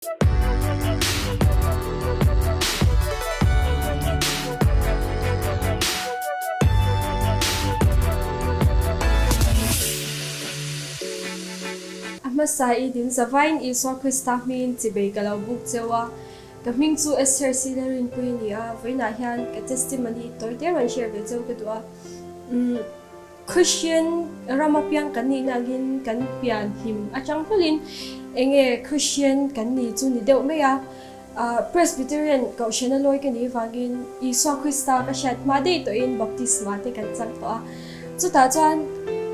A hmasa i din zavain Isua Krista hmingin chibei ka lo buk cheu a, ka hming chu Esther Silarinpui a ni a, vawiinah hian ka testimony tawi te rawn share ve cheu ka duh a. Christian rama piang kan nih nangin kan pian hlim atang hlawlin enge Christian kan ni chu ni deuh mai a. Presbyterian Kohhran a lawi ka nih vangin Isua Krista ka hriat hma daih tawhin baptisma te kan chang tawh a. Chutah chuan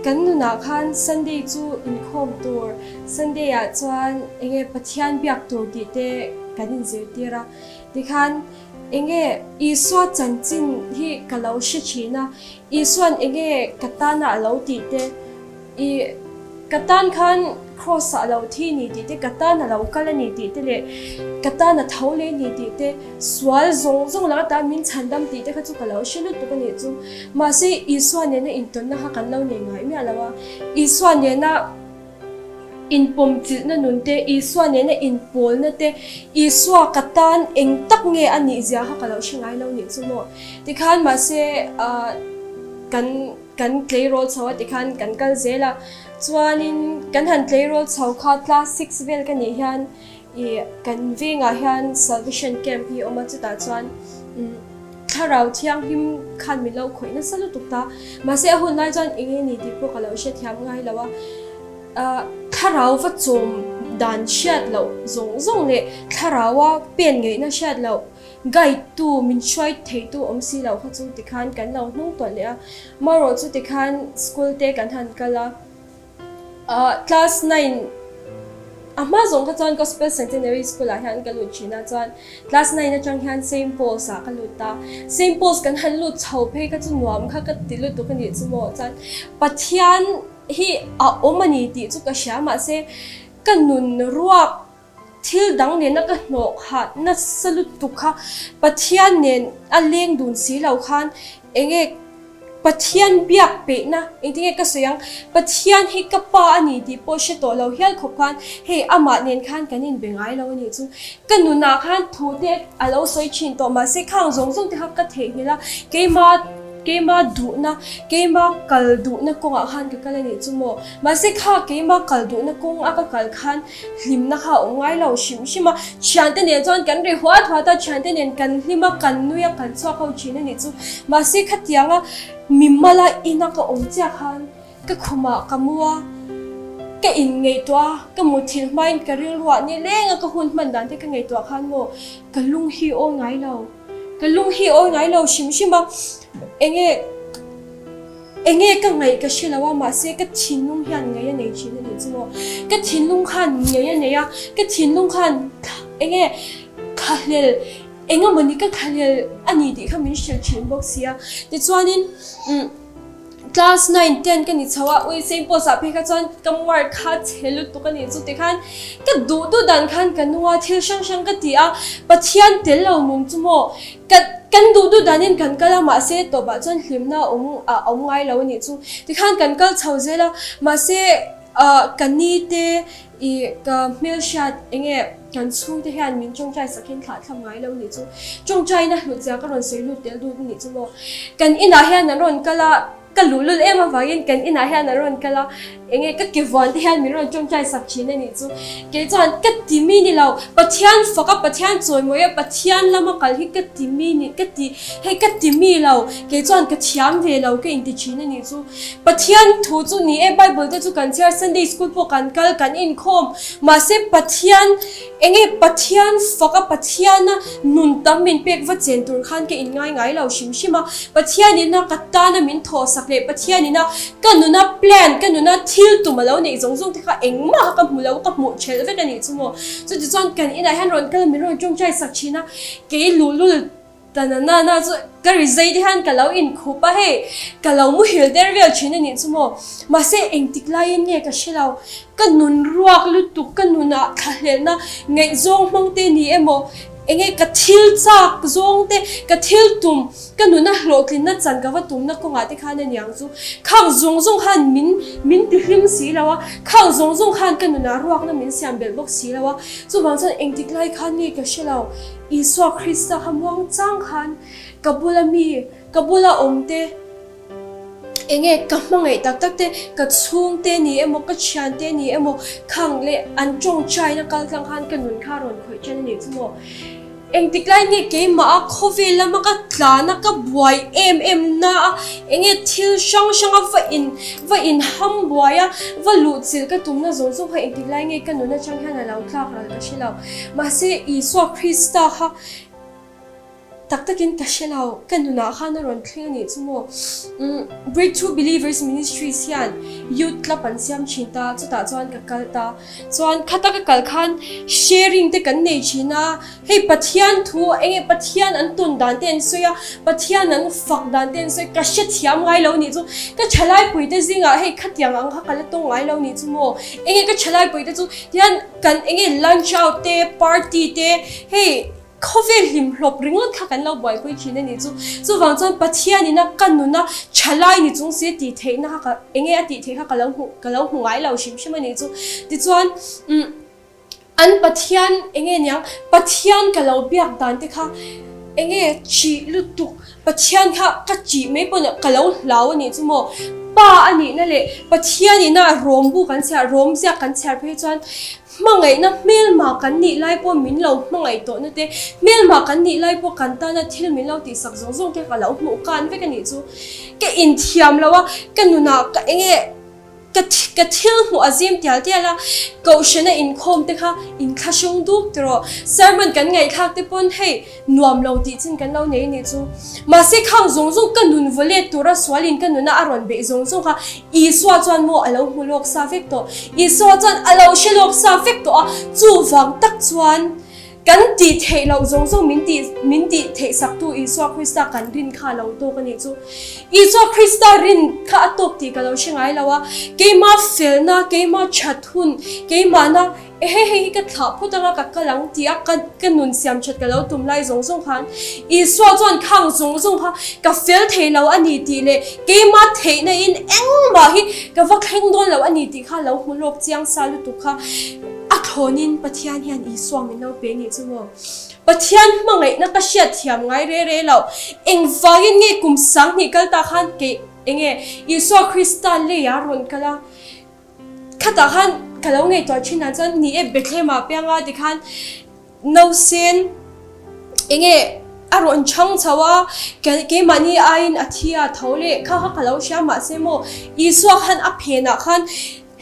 kan nunah khan Sunday chu inkhawm tur, Sunday ah chuan enge Pathian biak tur tih te kan inzirtir a. Tikhan enge Isua chanchin hi ka lo hre thin a, Isua'n enge ka tana a lo tih te, i ka tan khan Kraws ah a lo thi ni tih te, ka tan a lo kal a ni tih te leh ka tan a tho leh ni tih te, sual zawng zawng laka tan min chhandam tih te kha chu ka lo hre lutuk a nih chu. Mahse Isua nena intawnna kha kan lo nei ngai miah lo a, Isua nena. Inpawmchilhna nun te, Isua nena inpawlna te, Isua ka tan eng tak nge a nih zia kha ka lo hre ngai lo nih chu maw. Tikhan mahse kan kan tleirawl chho a tikhan kan kal zel a, chuanin kan han tleirawl chho kha class six vel ka nih hian ih kan vengah hian salvation camp hi a awm a, chutah chuan Thlarau Thianghlim khan min lo khawih nasa lutuk ta. Mahse a hun lai chuan eng nge ni tih pawh ka lo hrethiam ngai lo a. Thlarau va chawm dan hriat loh zawng zawng leh Thlaraua pen ngeihna hriat loh guide tu min hruai thei tu awm si lo kha chu tikhan kan lo hnung tawlh leh a. Marawh chu tikhan school te kan han kal a. Class 9 a hma zawng kha chuan Gospel Centenary School ah hian ka lut thin a, chuan class 9 atang hian Saint Paul's ah ka lut a, Saint Paul's kan han lut chho phei kha chu nuam kha ka ti lutuk a nih chu maw, chuan Pathian hi a awm a ni tih chu ka hria mahse ka nun ruak Thil dang nena ka hnawh kha nasa lutuk kha Pathian nen a leng dun si lo khan enge Pathian biak peihna engtinge ka sawi ang Pathian hi ka pa a ni tih pawh hre tawh lo hial khawp khan hei amah nen khan kan inbe ngai lo a nih chu ka nunah khan thu te a lo sawi thin tawh mahse khang zawng zawng te kha ka theihnghilh a keimah keimah duhna keimah kal duhna kawngah khan ka kal a nih chu maw mahse kha keimah kal duhna kawng a ka kal khan Hlimna kha a awm ngai lo hrim hrim a, thiante nen chuan kan ri huat huat a, thiante nen kan hlim a, kan nui a, kan chhuak ho thin a nih chu. Mahse khatianga mimala ina ka awm chiah khan ka khumah ka mu a, ka inngaihtuah a, ka muthilh hmain ka rilruah nileng a ka hun hman dan te ka ngaihtuah khan maw ka lung hi awi ngai lo, ka lung hi awi ngai lo hrim hrim a, enge. Enge ka ngaih ka hre lo a, mahse ka thinlung hian ngaih a nei thin a nih chu maw? Ka thinlung khan ngaih a nei a, ka thinlung khan enge thlahlel eng emawni ka thlahlel a ni tih kha min hrilh thin bawk si a. Tichuanin umm class nine ten ka ni chho a, ui Saint Paul's ah phei kha chuan ka mark kha chhe lutuk a nih chu tikhan ka duh duh dan khan ka nung a, thil hrang hrang ka ti a, Pathian tel lo nun chu maw Kan kan duh duh danin kan kal a, mahse tawpah chuan hlimna a awm a awm ngai lo a nih chu. Tikhan kan kal chho zel a, mahse ah ka ni te ih ka hmelhriat eng nge kan chhungte hian min tawngtai sakin thlah thlam ngai lo a nih chu. Tawngtaina hlut zia ka rawn sawi lut tel dut a nih chu maw. Kan inah hian an rawn kal a. Ka luhlul em avangin kan inah hian a rawn kal a, enge ka ke vuan te hian min rawn tawngtai sak thin a nih chu. Kei chuan ka ti mi ni lo, Pathian fak a, Pathian chawimawi a, Pathian lama kal hi ka ti mi ni, ka ti, hei ka ti mi lo, kei chuan ka thiam ve lo ka inti thin a nih chu. Pathian thu chu ni e, Bible te chu kan chhiar, Sunday school pawh kan kal, kan inkhawm, mahse Pathian, Enge Pathian fak a Pathiana nun tam min pek va chen tur khan ka inngai ngai lo hrim hrim a, Pathian ina ka tana min thawhsak leh Pathian ina ka nuna plan, ka nuna thil tum a lo neih zawng zawng te kha engmah kha ka hmu lo, ka hmuh thelh vek a nih chu maw. Chutichuan kan inah hian rawn kal a min rawn tawngtai sak thin a, kei luhlul Ta na na na chu ka ri zai te hian ka lo inkhup a hei, ka lo muhil der vel thin a nih chu maw. Mahse engtik laiin nge ka hre lo, ka nun ruak lutuk, ka nunah thlahlelhna ngaihzawng hmang te ni emaw, Enge ka thil chak zawng te, ka thil tum, ka nuna hlawhtlinna chan ka va tumna kawngah te khan a niang chu. Khang zawng zawng khan min min ti hlim si lo a, khang zawng zawng khan ka nunah ruakna min siam belh bawk si lo a. Chuvang chuan engtik lai khan nge ka hre lo, Isua Krista kha muang chang khan ka bula mi, ka bula awm te, Enge ka hmangaih tak tak te, ka chhungte ni emaw, ka thiante ni emaw, khang leh an tawngtaina kal tlang khan ka nun kha rawn khawih ṭan a nih chu maw? Engtik lai nge keimah a khawvel lama ka tlan a, ka buai em em na a, enge thil hrang hrang a va in va in ham buai a, va luhchilh ka tumna zawng zawng kha engtik lai nge ka nun atang hian a lo tlak ral ka hre lo. Mahse Isua Krista kha Tak takin ka hre lo, ka nunah khan a rawn thleng a nih chu maw. Umm Breakthrough Believers Ministries hian Youth Club an siam thin ta, chutah chuan ka kal ta. Chuan khata ka kal khan sharing te kan nei thin a, hei Pathian thu enge Pathian an tawn dan te an sawi a, Pathian an fak dan te an sawi, ka hrethiam ngai lo nih chu. Ka thalaipui te zingah hei khatiang ang kha ka la tawng ngai lo nih chu maw. Enge ka thalaipui te chu tihian kan enge lunch out te, party te, hei Khawvel hlimhlawp ringawt kha kan lo buaipui thin a nih chu. Chuvang chuan Pathianina ka nuna thalai ni chung si tih theihna kha ka enge a tih theih kha ka lo hmu ka lo hmu ngai lo hrim hrim a nih chu. Tichuan umm an Pathian enge niang Pathian ka lo biak dan te kha enge chih lutuk Pathian kha ka chih mai pawn ka lo hlau a nih chu maw. Pa a nihna leh Pathianina rawmbu kan chhiar rawmziak kan chhiar phei chuan Hmangaihna hmelma kan nih lai pawh min lo hmangaih tawhna te, hmelma kan nih lai pawh kan tana thil min lo tihsak zawng zawng te ka lo hmuh kan vek a nih chu. Ka inthiam lo a, ka nunah ka enge ka ka thil hmuh a zim tial tial a, kohhrana inkhawm te kha inthlahrung duk tiraw. Sermon kan ngaihthlak te pawn hei Nuam lo tih chin kan lo nei nih chu. Mahse khang zawng zawng ka nun vaw let tura sualin ka nuna a rawn beih zawng zawng kha Isua chuan maw a lo hmu lawk sa vek tawh. Isua chuan a lo hre lawk sa vek tawh a, chuvang tak chuan kan tih theih loh zawng zawng min tih min tih theih saktu Isua Krista kan rin kha a lo tawk a nih chu. Isua Krista rin kha a tawk tih ka lo hre ngai lo a, keima felna, keima that hun, keimahna Ehe hei hi ka thlah phawt anga ka kal ang ti a ka ka nun siam that ka lo tum lai zawng zawng khan Isua chuan khang zawng zawng kha ka fel thei lo a ni tih leh keima theihna in engmah hi ka va thleng dawn lo a ni tih kha lo hmu lawk chiang sa lutuk kha a thlawn in Pathian hian Isua min lo pe nih chu maw Pathian hmangaihna ka hriat thiam ngai re re lo engvangin nge kum 2000 kal ta khan kei enge Isua Krista lei a rawn kal a. Khatah khan ka lo ngaihtuah thin ah chuan ni e Bethlehem ah pianga tikhan nausen enge a rawn chhang chho a keimahni aiin a thi a tho leh kha kha ka lo hria mahse maw Isua khan a phenah khan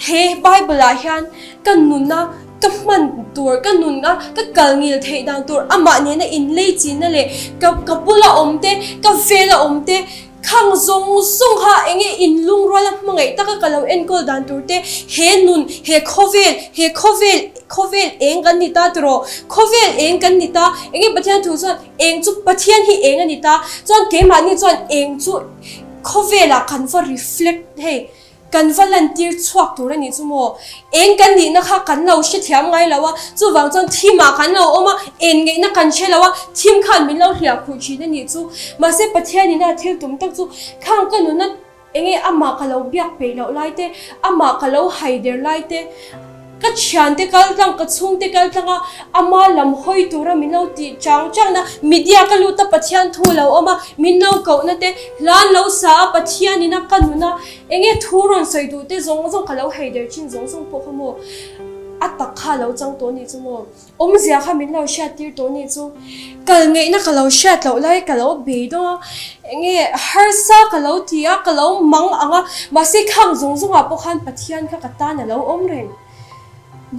he Bible ah hian ka nuna ka hman tur ka nuna ka kal ngil theih dan tur amah nena inlei chinna leh ka ka bula awm te ka vela awm te Khang zawng zawng kha enge in lungrual a hmangaih taka ka lo enkawl dan tur te, he nun, he khawvel, he khawvel, khawvel eng kan ni ta tiraw? Khawvel eng kan ni ta, enge Pathian thu chuan eng chu Pathian hi eng a ni ta, chuan keimahni chuan eng chu khawvelah kan va reflect hei. Kan va lantir chhuak tur a nih chu maw? Eng kan nihna kha kan lo hrethiam ngai lo a, chuvang chuan thimah kan lo awm a, en ngeihna kan hre lo a, thim khan min lo hliah khuh thin a nih chu. Mahse Pathianina thil tum tak chu khang ka nuna enge amah ka lo biak peih loh lai te, amah ka lo haider lai te, Ka thiante kal tlang, ka chhungte kal tlang a, ama lam hawi tura min lo tih chang chang na, media ka lut a Pathian thu lo awm a, min lo kohna te, hlan lo sa a Pathian in a ka nun a, enge thu rawn sawi duh te zawng zawng ka lo hei der thin zawng zawng pawh kha maw a tak kha lo chang tawh nih chu maw. Awmzia kha min lo hriat tir tawh nih chu. Kal ngeihna ka lo hriat loh lai ka lo beidawng a, enge harsa ka lo ti a, ka lo mang ang a, mahse khang zawng zawngah pawh khan Pathian kha ka tan a lo awm reng.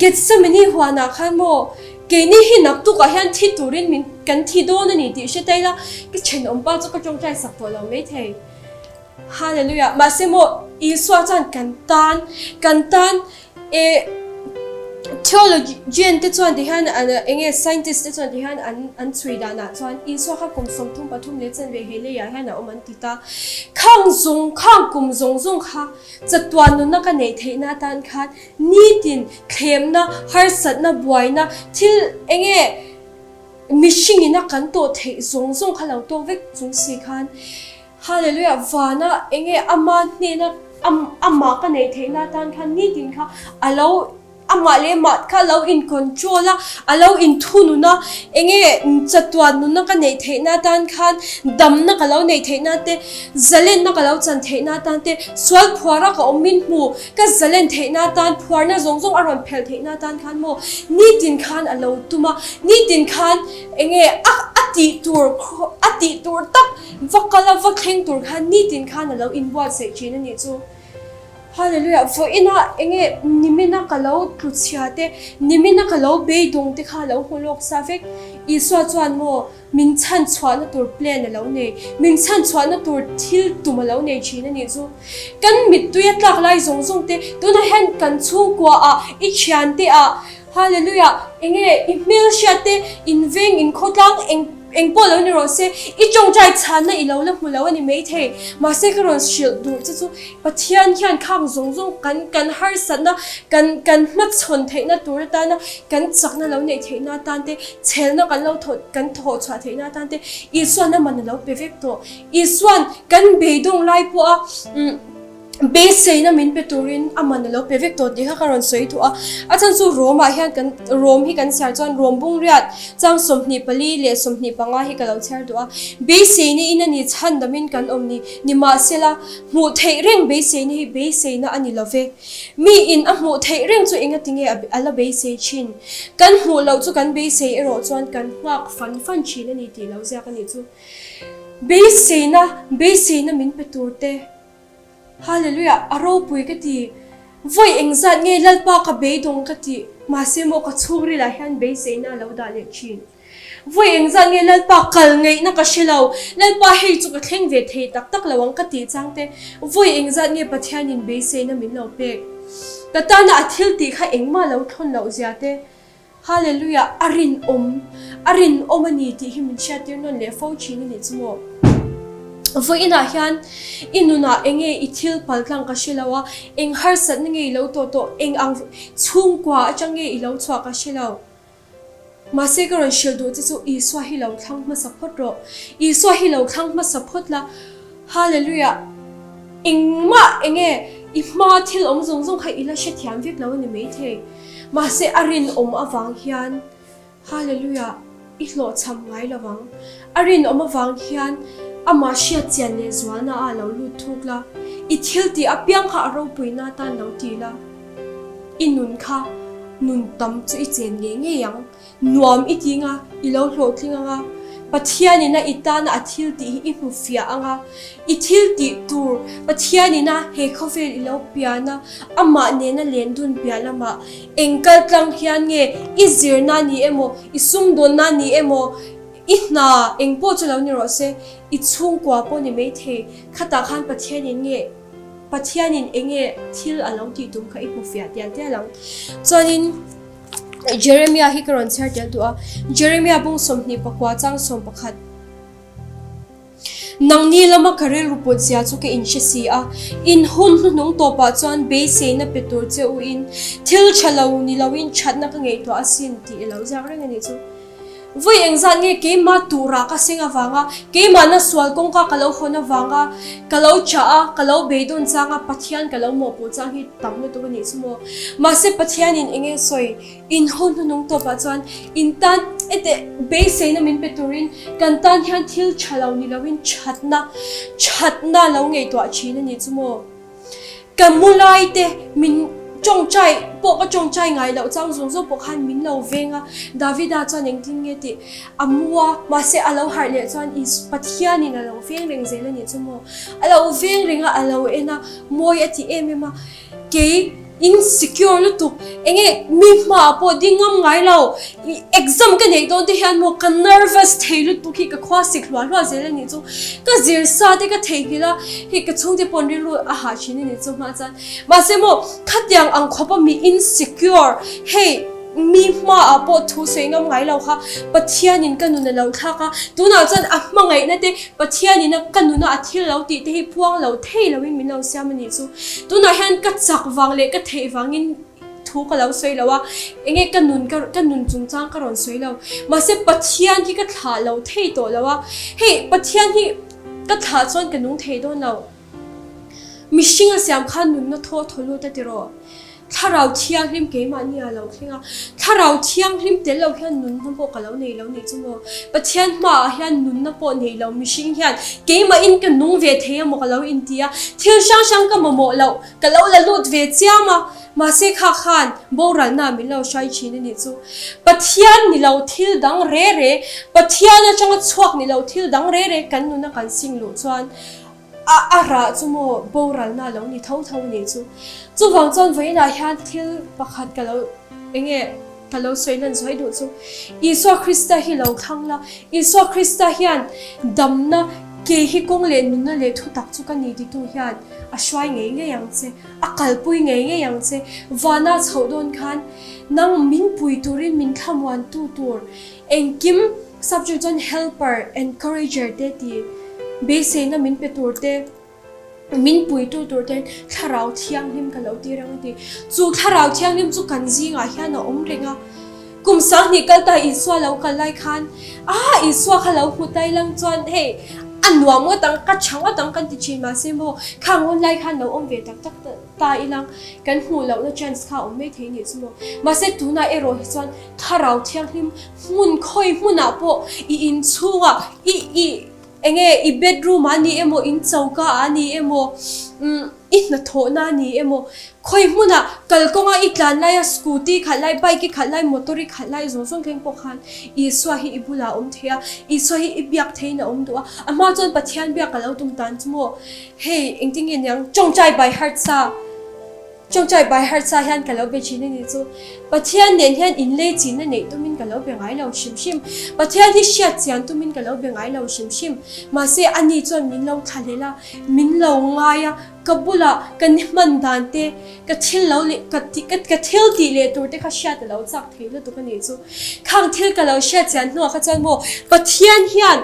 Gethsemane huanah khan maw keini hi naktukah hian thi turin min kan thi dawn a ni tih hre ta ila, ka thenawmpa chu ka tawngtai sak tawh lo maithei. Hallelujah! Mahse maw Isua chuan kan tan, kan tan e theologian te chuan ti hian an enge scientist te chuan ti hian an an chhui danah chuan Isua kha kum 33 leh chanve he leiah hian a awm an ti ta. Khang zawng khang kum zawng zawng kha chatuan nunna ka neih theihna atan khan nitin thlemna, harsatna, buaina thil enge. Mihring ina kan tawh theih zawng zawng kha lo tawk vek chung si khan Hallelujah vana enge ama hnena amah ka neih theihna atan khan nitin kha a lo Amah leh mah kha a lo in control a, a lo in thunun a, enge chatuan nunna ka neih theihna atan khan damna ka lo neih theihna te, zalenna ka lo chan theihna atan te, sual phuara ka awm min hmu ka zalen theihna atan phuarna zawng zawng a rawn phelh theihna atan khan maw nitin khan a lo tum a, nitin khan enge a a tih tur a tih tur tak va kal a va thleng tur khan nitin khan a lo inbuatsaih thin a nih chu. Hallelujah, vawiinah enge nimina ka lo tlu chhia te, nimina ka lo beidawng te kha lo hmu lawk sa vek. Isua chuan maw min chhan chhuahna tur plan a lo nei, min chhan chhuahna tur thil tum a lo nei thin a nih chu. Kan mittui a tlak lai zawng zawng te, tunah hian kan chhungkua ah, i thian te ah, Hallelujah, enge i hmelhriat te, in veng, in khawtlang eng eng pawh lo ni rawh se, i tawngtai chhanna i lo la hmu lo a ni maithei. Mahse ka rawn hrilh duh che chu Pathian hian khang zawng zawng kan kan harsatna, kan kan hmachhawn theihna tur atana kan chakna lo neih theihna atan te, chhelna kan lo thawh kan thawh chhuah theihna atan te Isuan a man a lo pe vek tawh. Isuan kan beidawng lai pawha umm Beiseina min pe turin a man a lo pe vek tawh tih kha ka rawn sawi duh a. A chhan chu Rom ah hian kan Rom hi kan chhiar chuan Rom bungriat chang 24 leh 25 hi ka lo chhiar duh a. Beiseina in a ni chhandamin kan awm ni nimahsela hmuh theih reng beiseina hi beiseina a ni lo ve. Mi in a hmuh theih reng chu engatinge a la beisei thin? Kan hmuh loh chu kan beisei erawh chuan kan nghak fan fan thin a ni tih lo ziak a nih chu. Beiseina beiseina min pe tur te. Hallelujah, a ropui ka ti. Vawi engzat nge Lalpa ka beidawng ka ti, mahse maw ka chhungrilah hian beiseina a lo dah leh thin. Vawi engzat nge Lalpa kal ngaihna ka hre lo, Lalpa hei chu ka thleng ve thei tak tak lo ang ka tih chang te, vawi engzat nge Pathianin beiseina min lo pek. Ka tana a thil tih kha engmah lo thawn loh zia te, Hallelujah, a rinawm, a rinawm a ni tih hi min hriattir nawn leh fo thin a nih chu maw? Vawiinah hian i nunah eng nge i thil pal tlang ka hre lo a, eng harsatna nge i lo tawh tawh, eng ang chhungkua atang nge i lo chhuah ka hre lo. Mahse ka rawn hrilh duh che chu Isua hi lo thlang hmasa phawt rawh. Isua hi lo thlang hmasa phawt la, Hallelujah! Engmah enge i hma thil awm zawng zawng kha i la hrethiam vek lo a ni maithei. Mahse a rinawm avang hian Hallelujah i hlawhchham ngai lo vang. A rinawm avang hian amah hriat chian leh zualna ah lo lut thuk la, i thil tih apiang kha a ropuina atan lo ti la, i nun kha nun tam chu i chen ngei ngei ang. Nuam i ti nga, i lo hlawhtling ang a, Pathianin a i tana a thil tih hi i hmu fiah ang a, i thil tih tur Pathianin a he khawvel i lo pian a, amah nena len dun piah lamah eng kal tlang hian nge i zirna ni emaw, i sumdawnna ni emaw, i hna eng pawh chu lo ni rawh se, i chhungkua pawh ni maithei, khatah khan Pathianin nge Pathianin eng nge thil a lo tih tum kha i hmu fiah tial tial ang. Chuanin. Jeremia hi ka rawn chhiar tel duh a, Jeremia bung 24 chang 11. Nangni lama ka rilru put zia chu ka inhre si a, in hun hnuhnung tawpah chuan beiseina pe tur che u in thil tha lo ni loin thatna ka ngaihtuah asin tih i lo ziak reng a nih chu. Vawi engzat nge keimah turah ka seng avanga, keimahna sual kawngka ka lo hawn avanga, ka lo chah a, ka lo beidawn chang a, Pathian ka lo mawhpuh chang hi tam lutuk a nih chu maw. Mahse Pathianin eng nge sawi, in haw hnuhnung tawpah chuan in tan ete beiseina min pe turin kan tan hian thil tha lo ni loin thatna, thatna lo ngaihtuah thin a nih chu maw. Ka mu lai te min tawngtai pawh ka tawngtai ngai loh chang zawng zawng pawh khan min lo veng a, Davida chuan engtin nge tih a mu a, mahse a lo harh leh chuan Isu Pathianin a lo veng reng zel a nih chu maw, a lo veng reng a, a lo en a, mawi a ti em em a, kei insecure lutuk enge mi hmaah pawh ding ngam ngai lo, exam ka neih dawn te hian maw ka nervous thei lutuk hi ka khua sik hluah hluah zel a nih chu, ka zir sa te ka theihnghilh a, hei ka chhungte pawh an rilru a hah thin a nih chu hma chuan mahse maw khatiang ang khawpa mi insecure hei mi hmaah pawh thu sawi ngam ngai lo kha Pathianin ka nun a lo thlak a, tunah chuan a hmangaihna te Pathianin a ka nuna a thil lo tih te hi puang lo thei loin min lo siam a nih chu, tunah hian ka chak vang leh ka theih vangin. thu ka lo sawi lo a, enge ka nun ka ka nun chungchang ka rawn sawi lo. Mahse Pathian hi ka thlah lo thei tawh lo a, hei Pathian hi ka thlah chuan ka nung thei dawn lo. Mihring a siam khan nunna thaw thaw lut a ti rawh. Thlarau Thianghlim keimahni a lo thleng a, Thlarau Thianghlim tel lo hian nunna pawh ka lo nei lo nih chu maw? Pathian hmaah hian nunna pawh nei lo mihring hian keimahin ka nung ve thei emaw ka lo inti a, thil hrang hrang ka mamawh loh ka lo la lut ve chiam a, mahse kha khan boralna min lo hrai thin a nih chu. Pathian ni lo thil dang re re, Pathian atanga chhuak ni lo thil dang re re kan nuna kan sing luh chuan A a rah chu maw boralna lo ni tho tho nih chu. Chuvang chuan vawiinah hian thil pakhat ka lo enge ka lo sawi lan zuai duh chu Isua Krista hi lo thlang la, Isua Krista hian damna ke hi kawng leh nunna leh thutak chu ka ni titu hian a hruai ngei ngei ang che, a kalpui ngei ngei ang che. Vana chhoh dawn khan nang min pui turin min thlamuantu tur Engkim subject chuan helper, encourager te ti beiseina min pe tur te, min puitu tur ten thlarau thianghlim ka lo tir ang a ti. Chu thlarau thianghlim chu kan zingah hian a awm reng a. Kum sanghnih kal ta Isua lo kal lai khan, ah Isua kha lo hmu tai lang chuan hei a nuam ngawt ang, ka tha ngawt ang kan ti thin mahse maw khang hun lai khan lo awm ve tak tak ta. Ta ilang kan hmuh lohna chance kha a awm mai thei nih chu maw. Mahse tunah erawh hi chuan Thlarau Thianghlim hmun khawi hmunah pawh i inchhungah i i enge i bedroom ah ni emaw in choka ah ni emaw umm i hnathawhna a ni emaw khawi hmunah kalkawnga i tlan laia scooty khalh lai bike i khalh lai motor i khalh lai zawng zawng thleng pawh khan Isua hi i bulah a awm thei a Isua hi i biak theiin a awm duh a a hma chuan Pathian biak ka lo tum tan chu maw. Hei, engtin nge niang? Tawngtai by heart sa, Tawngtai by heart sa hian ka lo be thin a nih chu. Pathian nen hian inlei chinna neih tumin ka lo be ngai lo hrim hrim. Pathian hi hriat chian tumin ka lo be ngai lo hrim hrim. Mahse, ani chuan min lo thlahlel a, min lo ngai a, ka bulah ka ni hman dan te, ka thil lo leh ka tih ka thil tih leh tur te kha hriat a lo chak thei lutuk a nih chu. Khang thil ka lo hriat chian hnuah kha chuan maw Pathian hian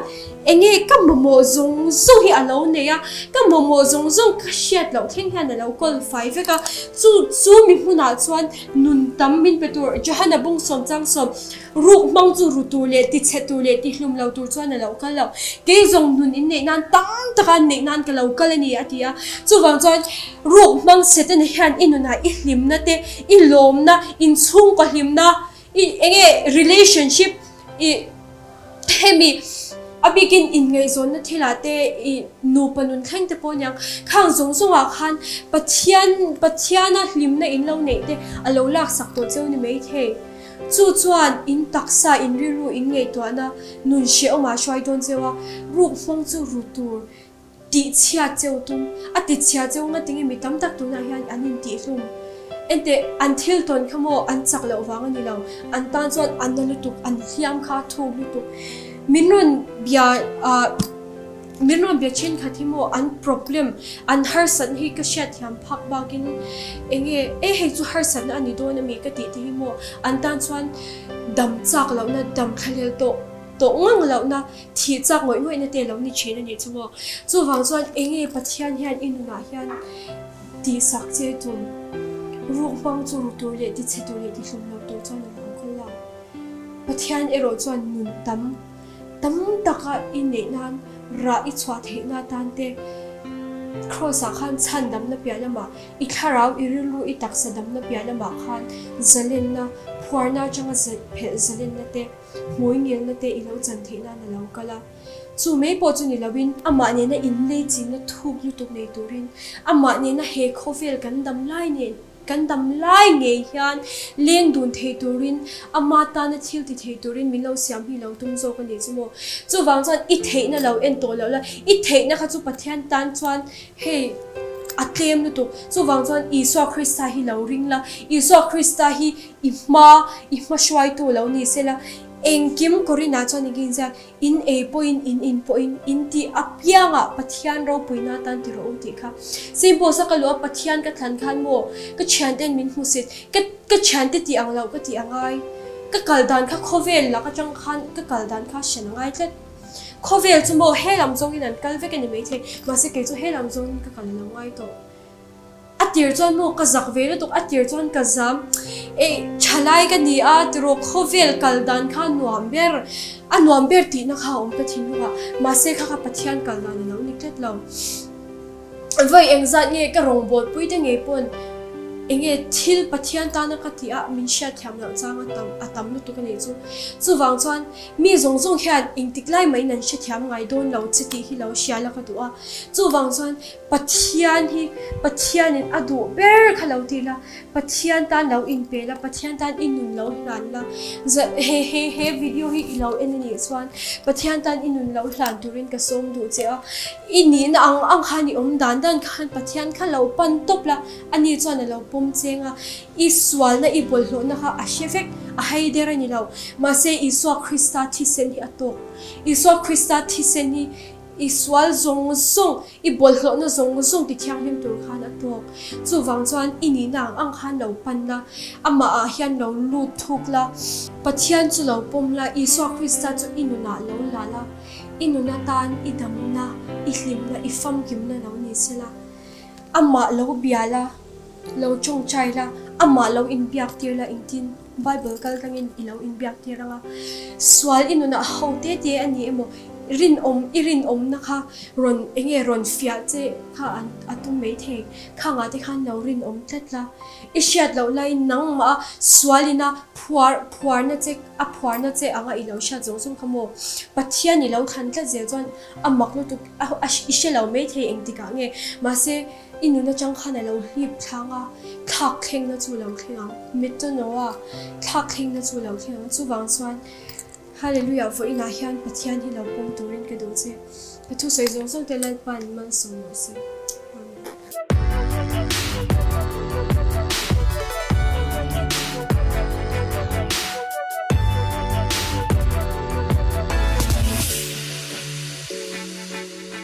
enge ka mamawh zawng zawng hi a lo nei a, ka mamawh zawng zawng ka hriat loh thleng hian a lo kawl fai vek a, chu chu mi hmunah chuan nun tam min pe tur Johana bung sawm chang sawm ruk hmang chu ru tur leh tichhe tur leh tihlum lo tur chuan a lo kal lo. Kei zawng nun in neih nan tam taka neih nan ka lo kal a ni a ti a, chuvang chuan Ruk hmang Setana hian i nunah i hlimna te, i lawmna, inchhungkaw hlimna, i enge relationship i hemi a bikin inngaihzawnna thilah te i nupa nun thleng te pawh aniang khang zawng zawngah khan Pathian Pathiana hlimna in lo neih te a lo laksak tawh cheu ni maithei. Chu chuan in taksa, in rilru, in ngaihtuahna nun hrehawmah hruai dawn cheu a, ruk hmang chu ru tur Tihchhia cheu tum, a tichhia cheu nga tinge mi tam tak tunah hian an intihhlum. Enteh, an thil tawn kha maw an chak loh vang a ni lo, an tan chuan an na lutuk, an hliam kha a thuk lutuk. Min rawn bia ah, min rawn bia thenkhat hi maw an problem, an harsatna hi ka hriatthiam phak bakin enge e hei chu harsatna a ni dawn a mi ka tih te hi maw an tan chuan dam chak lohna, dam thlalel tawh tawh ngang lohna, Thih chak ngawih ngawihna te lo ni thin a nih chu maw. Chuvang chuan enge Pathian hian i nunah hian tihsak che tum ruk hmang chu ru tur leh tichhe tur leh tihlum lo tur chuan a lo kal a. Pathian erawh chuan nun tam tam taka i neih nan rah i chhuah theihna atan te Kraws ah khan chhandamna piah lamah i thlarau i rilru i taksa damna piah lamah khan zalenna phuarna atanga phelh zalenna te Hmui ngelna te i lo chan theih nan a lo kal a, chu mai pawh chu ni loin amah nena inlei chinna thuk lutuk nei turin amah nena he khawvel kan dam lai nen kan dam lai ngei hian leng dun thei turin ama tana thil ti thei turin min lo siam hi lo tum zawk a ni chu maw. Chuvang chuan i theihna lo en tawh loh la, i theihna kha chu Pathian tan chuan hei a tlem lutuk. Chuvang chuan Isua Krista hi lo ring la, Isua Krista hi I hma, i hma hruaitu lo ni sela, engkim Korinah chuan eng in ziak, in ei pawhin, in in pawhin, in tih apiangah Pathian ropuina atan ti rawh u tih kha. Singpawsa ka luh a Pathian ka thlan khan maw ka thianten min hmusit, ka ka thiante tih ang loh ka tih a ngai, ka kal dan kha khawvel lak atang khan ka kal dan kha hran a ngai tlat. Khawvel chu maw he lam zawngin an kal vek a ni maithei, mahse kei chu he lam zawngin ka kal a lo ngai tawh. tir chuan maw ka zak ve lutuk, a tir chuan ka zam. Eih, thalai ka ni a tiraw khawvel kal dan kha nuam ber, a nuam ber tihna kha a awm ka thinlung ah, mahse kha kha Pathian kal dan a lo ni tlat lo. Vawi engzat nge ka rawngbawlpui te ngei pawn enge thil Pathian tana ka tih a min hriatthiam loh chang a tam a tam lutuk a nih chu. Chuvang chuan mi zawng zawng hian engtik lai mahin an hrethiam ngai dawn lo che tih hi lo hria la ka duh a. Chuvang chuan Pathian hi Pathianin a duh ber kha lo ti la, Pathian tan lo inpe la, Pathian tan i nun lo hlan la, he he he video hi i lo en a nih chuan Pathian tan i nun lo hlan turin ka sawm duh che a, i nihna ang ang khan i awm dan dan khan Pathian kha lo pan tawp la, ani chuan a lo pawm cheng a, i sualna i bawlhhlawhna kha a hre vek, a hei der a ni lo, mahse Isua Krista thisen hi a tawk, Isua Krista thisen hi I sual zawng zawng, i bawlhhlawhna zawng zawng ti thianghlim tur khan a tawk. Chuvang chuan i nihna ang ang khan lo pan la, amah ah hian lo lut thuk la, Pathian chu lo pawm la, Isua Krista chu i nunah lo la la, i nun atan i damna, i hlimna, i famkimna lo ni se la, amah lo bia la, lo tawngtai la, amah lo inbiak tir la engtin? Bible kal tlangin i lo inbiak tir ang a, sual i nunah ho te te a ni emaw, rinawm i rinawmna kha rawn enge rawn fiah che kha an a tum mai thei, khangah te khan lo rinawm tlat la, i hriat loh laiin nangmah a sualina phuar phuarna che a phuarna che anga i lo hriat zawng zawng kha maw, Pathian i lo thlan tlat zel chuan a mak lutuk a i hre lo mai thei engtikah nge, mahse. I nun atang khan a lo hlip thlang a, thlak thlengna chu a lo thleng ang. Metanoa, thlak thlengna chu a lo thleng ang. Chuvang chuan Hallelujah vawiinah hian Pathian hi lo pawm turin ka duh che. Ka thusawi zawng zawng te Lalpa'n malsawm rawh se.